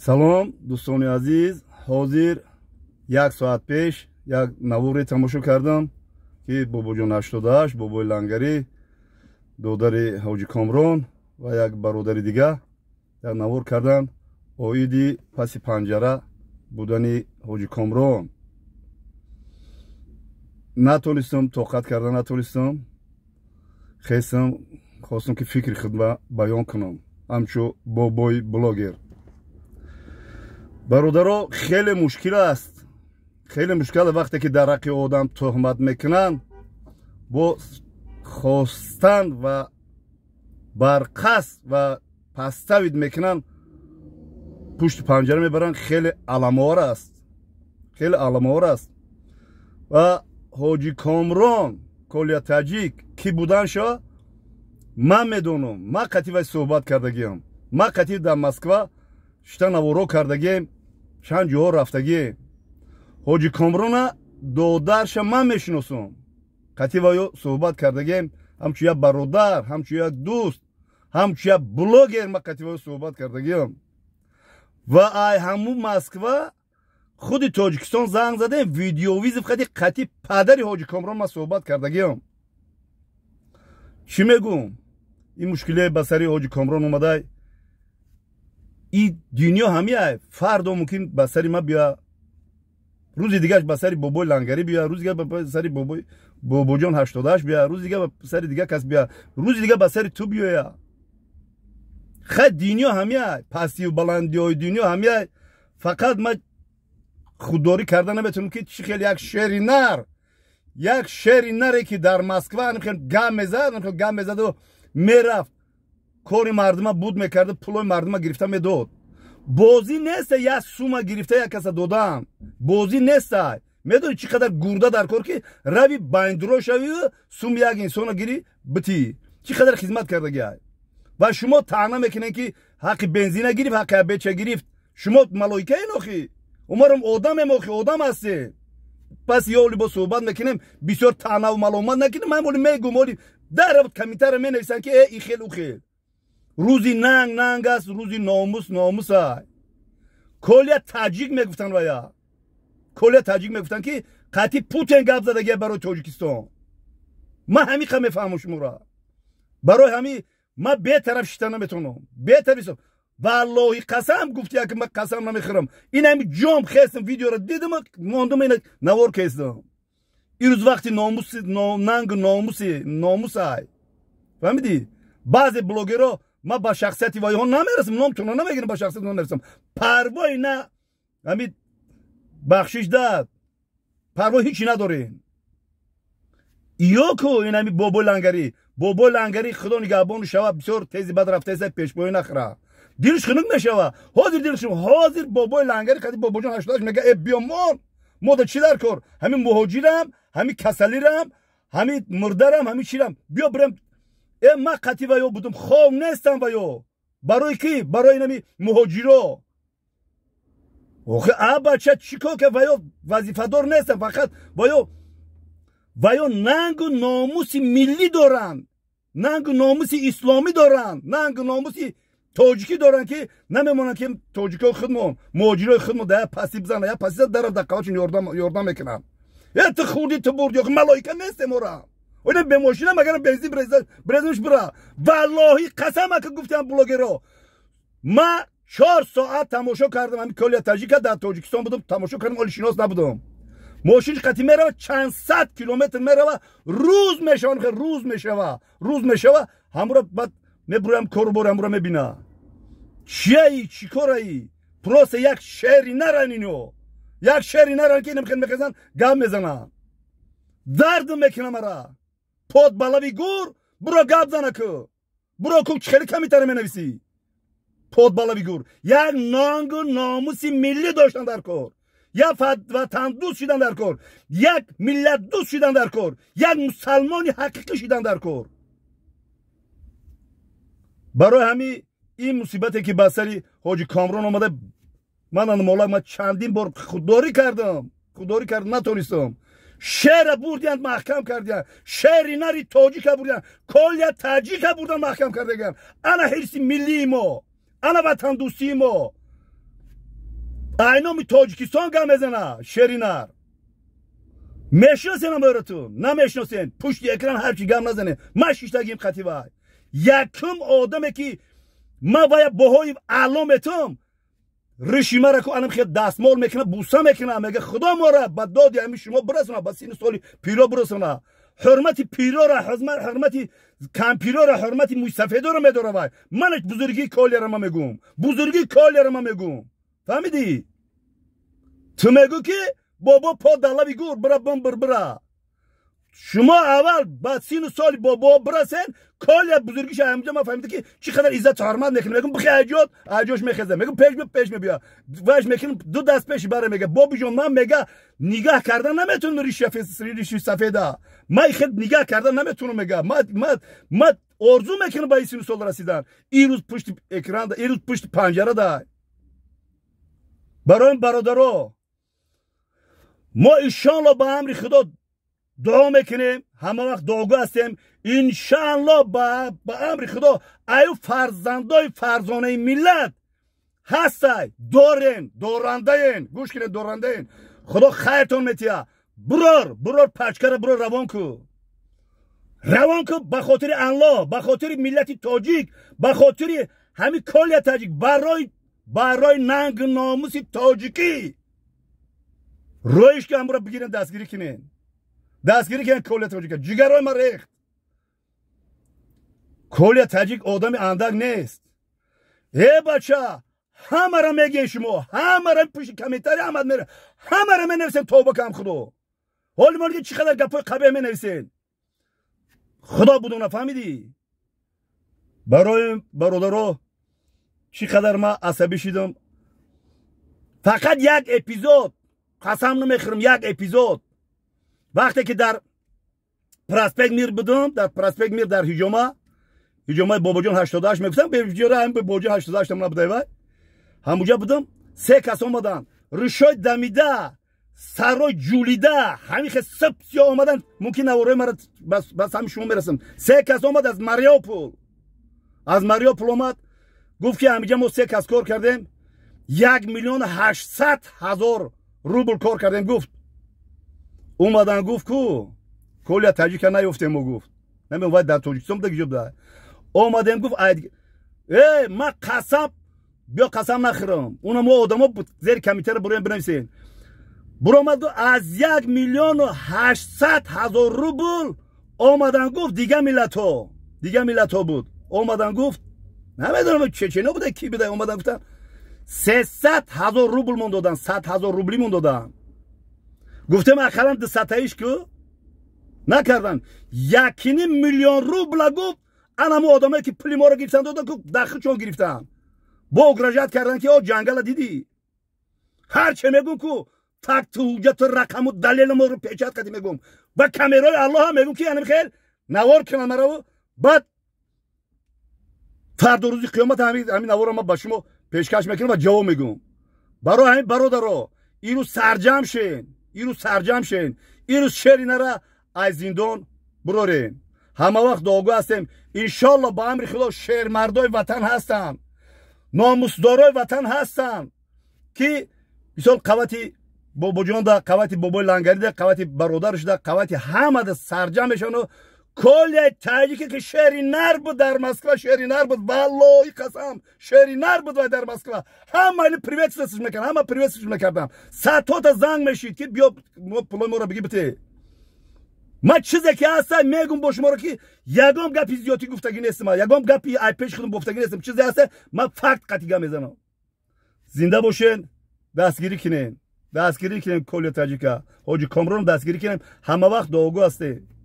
Салом, дӯстони азиз. Ҳозир як соат пеш як наворе тамошо кардам, ки Бобоҷон 88, Бобои Лангарӣ, додари Ҳоҷи Комрон ва як бародари дига як навор карданд оиди паси панҷара будани Ҳоҷи Комрон. Натонистам, тоқат карда натонистам, хестам, хостам, ки фикри худро баён кунам ҳамчун бобои блогер. Бародаро, хеле мушкил аст, хеле мушкил, вақте ки дар ҳаққи одам туҳмат мекунанд бо хостан ва барқасд ва подставить мекунанд, пушти панҷара мебаранд. Хеле аламовар аст, хеле аламовар аст. Ва Ҳоҷи Комрон, Колия Таҷик, кӣ буданшо ман медонам. Ман қатъи вай суҳбат кардагиам, ман қатъи дар Москва шита наворо кардагием, чанд ҷоҳо рафтагием. Ҳоҷи Комрона додарша ман мешиносам, қатъи ваё суҳбат кардагием, ҳамчун як бародар, ҳамчун як дӯст, ҳамчун як блогер ман қатъи ваё суҳбат кардагиам. Ва ай ҳамун Москва, худи Тоҷикистон занг задем, видеовызов қати падари Ҳоҷи Комрон ман суҳбат кардагиам. Чӣ мегӯм? Ин мушкиле ба сари Ҳоҷи Комрон омадай, и дунё ҳамиай. Фардо мумкин ба сари ман биёя, рӯзи дигаш ба сари Бобои Лангарӣ биёя, рӯзи дигар ба сари бобои Бобоҷон 88 биёя, рӯзи дигар ба сари дигар кас биёя, рӯзи дигар ба сари ту биёя. Хай, дунё ҳамиай, пастию баландиҳои дунё ҳамиай. Фақат ман худдорӣ карда наметавонам, ки чӣ хел як шери нар, як шери наре, ки дар Москва гам мезад, гам мезаду мерафт, кори мардума буд мекарда, пулои мардума гирифта медод. Бозӣ неста, як сума гирифта як каса додан бозӣ неста. Медони, чӣ қадар гурда дар кор, ки рави бандуро шави, суми як инсона гирӣ битӣ? Чӣ қадар хизмат кардагиай. Ва шумо таъна мекунед, ки ҳаққи бензина гирифт, ҳаққи обед ча гирифт. Шумо малоикаен охи? Умарам одамем охи, одам ҳастем. Пас ёли бо суҳбат мекунем, бисёр таънаву маломат накунем. Ман оли мегум, оли дар комментария менависанд, ки э, ихел, ухел. Рӯзи нанг нанг аст, рӯзи номус номус ай. Колия Таҷик мегуфтанд, вая Колия Таҷик мегуфтанд, ки қатъи Путин гап задагия барои Тоҷикистон. Ман ҳамиқа мефаҳмам шуморо. Барои ҳами ман бетараф шита наметавонам, бетараф. Валлоҳи, қасам гуфти, ки ман қасам намехӯрам. Ин ҳами ҷом хестам, видеоро дидам, мондум, ина навор кестам. Ирӯз вақти номуси, нангу номуси, номусай, фаҳмидӣ? Баъзе блогерро ман ба шахсияти вайҳо намерасам, номтона намегирам, ба шахсияти намерасам, парвои на ҳами бахшиш дад, парво ҳичи надорем. Ё ку ин ҳами Бобои Лангарӣ, Бобои Лангарӣ, Худо нигаҳбону шава, бисёр тези бад рафтаеса, пешпоӣ нахӯра, дилш хунук мешава. Ҳозир дилш, ҳозир Бобои Лангари қади Бобоҷон 88 мега: «Э, биё, мон, мо да чӣ дар кор? Ҳамин муҳоҷирам, ҳамин касалирам, ҳамин мурдарам, ҳамин чирам, биё бирем». Э, ман қатъи ваё будум, хов нестам ваё. Барои кӣ? Барои инами муҳоҷиро. Охи, а бача чӣ кор ка? Ваё вазифадор нестам, фақат ваё нангу номуси миллӣ доранд, нангу номуси исломӣ доранд, нангу номуси тоҷикӣ доранд, ки намемонанд, ки тоҷикои худмон, муҳоҷирои худмон да як паси бизана, як паси дара даққавачон ёрдам мекунанд. Э, ту хурди, ту бурди, охи малоика нестем ора. Оина бемошина магарам бензин брезмш бира. Валлоҳи, қасам ака гуфтам, блогеро, ма 4 соат тамошо кардам ҳами Колия Таҷика. Дар Тоҷикистон будам, тамошо кардам, оли шинос набудам. Мошинш қати мерава, чанд сад километр мерава, рӯз мешава, рӯз мешава, рӯз мешава, ҳамура баъд мебурам, кору бори ҳамура мебина. Чияи, чӣ кораи? Просто як шери наран ино, як шери наран, ки инам мехезан, гап мезананд. Дард мекунам ара. Под балави гур буро гап зана ку, буро ку, хеле камитара менависӣ. Под балави гур як нангу номуси миллӣ доштан дар кор, як ватандӯст шидан дар кор, як миллатдӯст шидан дар кор, як мусалмони ҳақиқӣ шидан дар кор. Барои ҳами ин мусибате, ки ба сари Ҳоҷи Комрон омада, ман анмола, ман чандин бор худдорӣ кардам, худдорӣ кардам, натонистам. Шера бурдиянд, маҳкам кардиянд, шери нари тоҷика бурдиянд, Колия Таҷика бурдан, маҳкам кардагиянд. Ана ҳирси миллии мо, ана ватандӯстии мо. Айноми Тоҷикистон гап мезана шеринар. Мешиносен аморатун, намешиносен. Пушти экран ҳарчи гап назанем. Ман шиштагим қати вай. Якум одаме ки ман вая боҳои аъло метум, риши мара ку анам хел дастмол мекуна, буса мекуна, мега худо мора ба доди ҳами шумо бирасона, ба сину соли пиро бирасона. Ҳурмати пирора, ҳурмати кампирора, ҳурмати мӯйсафедора медора вай. Ман бузургии Колияра ма мегӯм. Бузургии Колияра ма мегӯм. Фаҳмидӣ? Ту мегӯ ки бобо по далави гур бира бим бир бира. Шумо аввал ба сину соли бобо бирасен, Колия бузургиша ҳамҷа ман фаҳмида ки чӣ қадар иззату ҳурмат мекунам. Мегӯм бихе аҷод, аҷош мехеза. Мегӯм пеш би пеш мебия. Ваш мекунам ду даст пеши бара мега. Бобиҷон ман мега нигаҳ кардан наметунам риши сафеда. Ман хел нигаҳ кардан наметунам мега. Ман орзу мекунам ба ин сину сол расидан. Ирӯз пушти экран, ирӯз пушти панҷара да. Барои бародаро мо иншоалло ба амри Худо дуо мекунем, ҳама вақт дуогӯ ҳастем. Иншоалло ба амри Худо аю фарзандои фарзонаи миллат ҳастай, дорен, дорандаен, гӯш кунед, дорандаен. Худо хайртон метиҳа. Бурор, бурор пачкара бурор равон ку. Равон ку ба хотири Аллоҳ, ба хотири миллати тоҷик, ба хотири ҳамин Колия таҷик, барои нангу номуси тоҷикӣ. Роиш ки ҳамура бигирен, дастгирӣ кунен. Дастгирӣ кунен Колия тоҷика. Ҷигарои ма рехт. Колия таҷик одами андак нест. Э бача, ҳамара мегӯен шумо, ҳамара пушти комментарий ҳамат мера, ҳамара менависен тавба кам Худо. Ҳоли мо чӣ қадар гапҳои қабеҳ менависен. Худо будона, фаҳмидӣ? Барои бародаро чӣ қадар ман асабӣ шидам. Фақат як эпизод, қасам намехӯрам, як эпизод. Вақте ки дар проспект Мир будам, дар проспект Мир дар ҳиҷома, ҳиҷомаи Бобоҷон 88 мегуфтам, беҷора ҳам Бобоҷон 88 ам набудай вай. Ҳамуҷа будам, се кас омаданд, ришои дамида, сарой ҷулида, ҳамин хел сип сиёҳ омаданд. Мумкин наворои мара ба сами шумо мерасам. Се кас омад аз Мариопол. Аз Мариопол омад, гуфт ки ҳамиҷа мо се кас кор кардем, 1 800 000 рубл кор кардем, гуфт. Омадан гуфт ку Колия таҷика наёфтем мо, гуфт. Намедонам вай дар Тоҷикистон буда, киҷо буда. Омадем, гуфт, э ман қасам биё қасам нахӯрам. Уна мо одамо зери комментария буроем бинависен. Буромад, гуфт, аз 1 800 000 рубл омадан, гуфт, дига миллатҳо, дига миллатҳо буд. Омадан, гуфт, намедонам чечено буда, ки буда, омадан гуфтан 300 000 рубл мон додан, 100 000 рубли мон додан. Гуфтем ақаллан дусадтаиш ку накардан. 1,5 миллион рубла, гуфт, анамо одамое ки пули моро гирифтан додан ку дахлчон гирифтан. Бо угрожать кардан ки о ҷангала дидӣ. Ҳарче мегӯм ку факту ҳуҷҷату рақаму далелу моро печать кардӣ мегӯм. Ба камераи Аллоҳ ҳам мегӯм ки янам хел навор кунам мараву баъд фардо рӯзи қиёмат ҳамин наворро ман ба шумо пешкаш мекунам ва ҷавоб мегӯм. Барои ҳамин бародаро, ирӯз сарҷам шен, ирӯз сарҷам шен, ирӯз шери нара аз зиндон бурорем. Ҳама вақт дуогӯ ҳастем. Иншолло ба амри Худо шермардои ватан ҳастанд, номусдорои ватан ҳастанд, ки мисол қавати Бобоҷонда, қавати бобои Лангарида, қавати бародаршда, қавати ҳамада сарҷам мешавану Колияи таҷике ки шери нар буд дар Москва, шери нар буд, валлоҳи қасам, шери нар буд вай дар Москва. Ҳама ини приветствовать мекардам, ҳама приветствовать мекардам. Садҳота занг мешид ки биё пулои моро бигӣ бите. Ман чизе ки ҳаста мегум бо шуморо ки ягон гапи зиёдтӣ гуфтагӣ нестам, ягон гапи ай пеши худам гуфтагӣ нестам. Чизе ҳаста ман факт қатъи гап мезанам. Зинда бошен, дастгирӣ кунем, дастгирӣ кунем Колия таҷика, ҳоҷи Комрон дастгирӣ кунем. Ҳама вақт дуогӯ ҳастем.